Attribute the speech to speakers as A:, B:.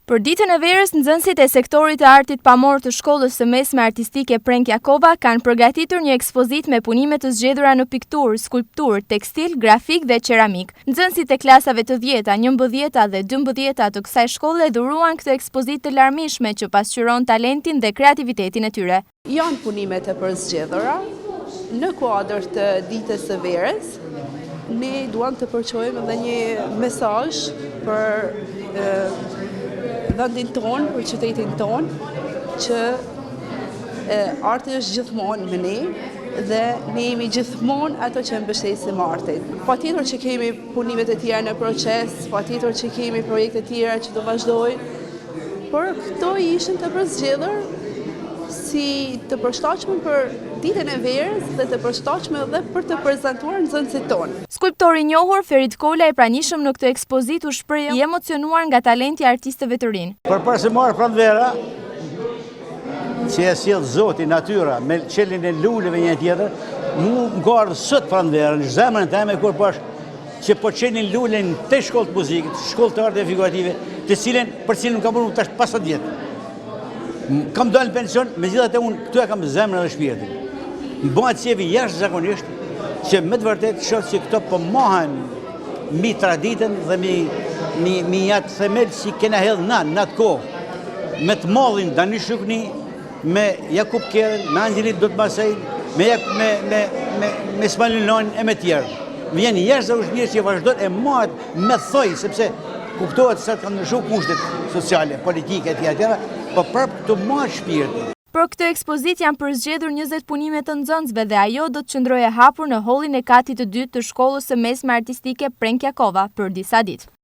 A: Për ditën e verës, nxënësit e sektorit të artit pamor të shkollës së mesme artistike Prenk Jakova kanë përgatitur një ekspozitë me punime të zgjedhura në pikturë, skulpturë, tekstil, grafikë dhe qeramikë. Nxënësit e klasave të dhjeta, njëmbëdhjeta dhe dymbëdhjeta të kësaj shkolle dhuruan këtë ekspozitë të larmishme që pasqyron talentin dhe kreativitetin e tyre.
B: Janë punime të përzgjedhura në kuadër të ditës së verës. Ne duam të përçojmë edhe një mesazh për vendin tonë, për qytetin tonë, që arti është gjithmonë me ne dhe ne jemi gjithmonë ato që mbështesim artin. Patjetër që kemi punime të tjera në proces, patjetër që kemi projekte tjera që do vazhdojnë, Por këto ishin të përzgjedhur si të përshtatshme për ditën e verës dhe të përshtatshme edhe për të prezantuar nxënësit tonë.
A: Skulptori i njohur, Ferit Kola i pranishëm në këtë ekspozitë u shpreh i emocionuar nga talenti i artistëve të rinj.
C: Përpara se me ardhë pranvera, që e sjell Zoti, natyra, me çeljen e luleve një tjetër, mu më ka ardhë sot pranvera, në zemrën teme, kur pashë që po çelnin lule në këtë shkollë të muzikës, shkollë të arteve figurative, të cilën, për cilën kam punu tash 50 vjet. Kam dalë në pension, megjithatë unë këtu e kam zemrën dhe shpirtin. Më bëhet qefi jashtëzakonisht që me të vërtetë shoh që këto po mahen mi traditën dhe mi, mi, mi atë themel që kena hedhë na, në atë kohë. Me të madhin Dani Shukni, me Jakup Kerën, me Angjelit Dotmasejn, me, me, me, me, me Ismail Lojn e me tjerë. Më vjen jashtëzakonisht mirë që vazhdon e mahet me thoj, sepse kuptohet se kanë ndryshu kushtet sociale, politike, e tjera, tjera, po prapë këtu mahet shpirti.
A: Për këtë ekspozitë janë përzgjedhur 20 punime të nxënësve dhe ajo do të qëndrojë e hapur në hollin e katit të dytë të shkollës së mesme artistike Prenk Jakova për disa ditë.